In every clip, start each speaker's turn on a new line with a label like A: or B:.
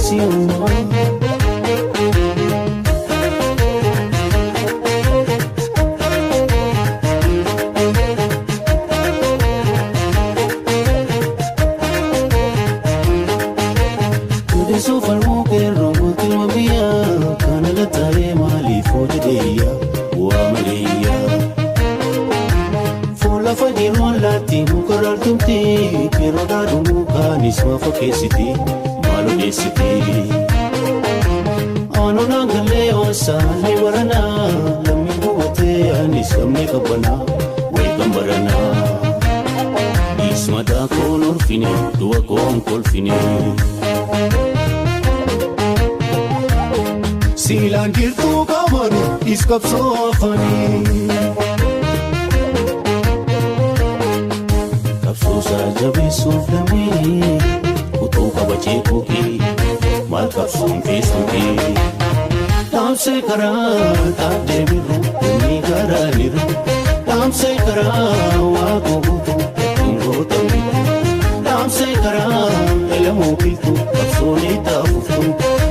A: jeessi ammaa. Odeessoo falmuu qeerroo mootummaa biyyaa kana lattaa'ee maaliif hojjeteeyyaa bu'aa maleeyyaa. Fuula fajjiin allaatti muka rartumti qeerroo dhaadhumuu kaanis maaf fakkeessiti maal odeessiti. Aanuun aangalee waasaan ni baranaa lammiin gubatee anis gamnee qabbanaa wayi kan baranaa. Ismataa koon orfine du'a koon kolfine.
B: Siilaan jirtuu qaamani iskabsoo afaanii.
A: Qabsoosaa jabeessuuf lamee utuu kabajee kuukii maal qabsoon feesbuukii. Dhaamsee karaa taaddee birru inni karaa niru. Dhaamsee karaa waa guutuu ittiin gootamne. Dhaamsee karaa elamoo biltu qabsoon itti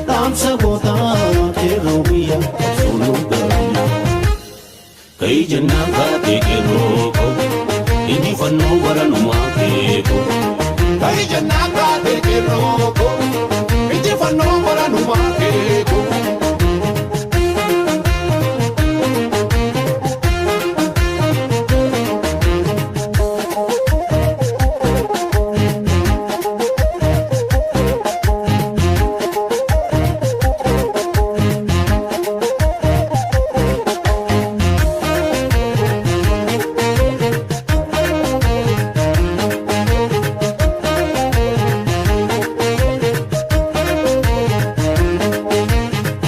A: Dhaamsa gootaa qeerroo biyya qabsoon nu gaariya. Kayi jennaan kaatee qeerroo koo injifannoo baranumaa keekoo.
B: Kayi jennaan kaatee qeerroo koo injifannoo baranumaa keekoo.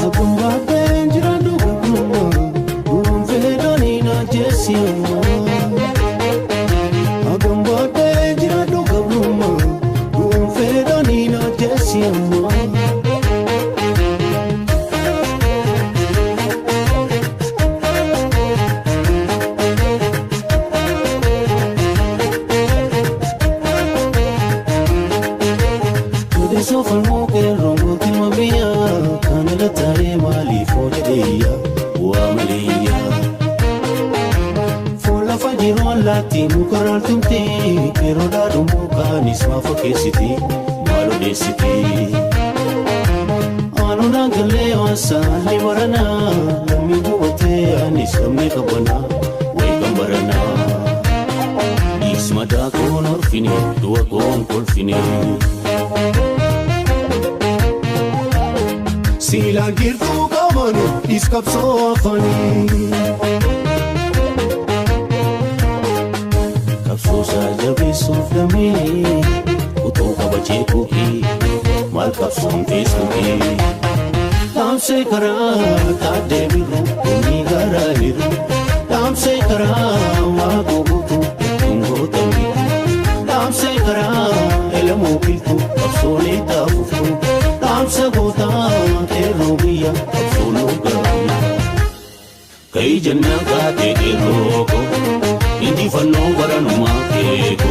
A: Agumbaabbeen jiraatu gabrummaa dhuunfee doonii na jeessi ammaa. Agumbaabbeen jiraatu gabrummaa dhuunfee doonii na jeessi ammaa. Odeessoo falmuu qeerroo mootummaa biyyaa kana lattaa'ee maaliif hojjeteeyyaa bu'aa maleeyyaa. Fuula fajjiin allaatti muka rartumti qeerroo dhaadhumuu kaanis maaf fakkeessiti maal odeessiti. Aanuun aangalee waasaan ni baranaa lammii gubatee anis gamnee qabbanaa wayi kan baranaa. Ismataa koon orfine du'a koon kolfine.
B: Siilaan jirtuu qaamani iskabsoo afaanii.
A: Qabsoosaa jabeessuuf lamee utuu kabajee kuukii maal qabsoon feesbuukii. Dhaamsee karaa taaddee birru inni garaa niru. Dhaamsee karaa waa guutuu ittiin gootamne. Dhaamsee karaa elamoo biltu qabsoon itti afuftu. Dhaamsa gootaa qeerroo biyya qabsoon nu gaariya. Kayi jennaan kaatee qeerroo koo injifannoo baranumaa keekoo.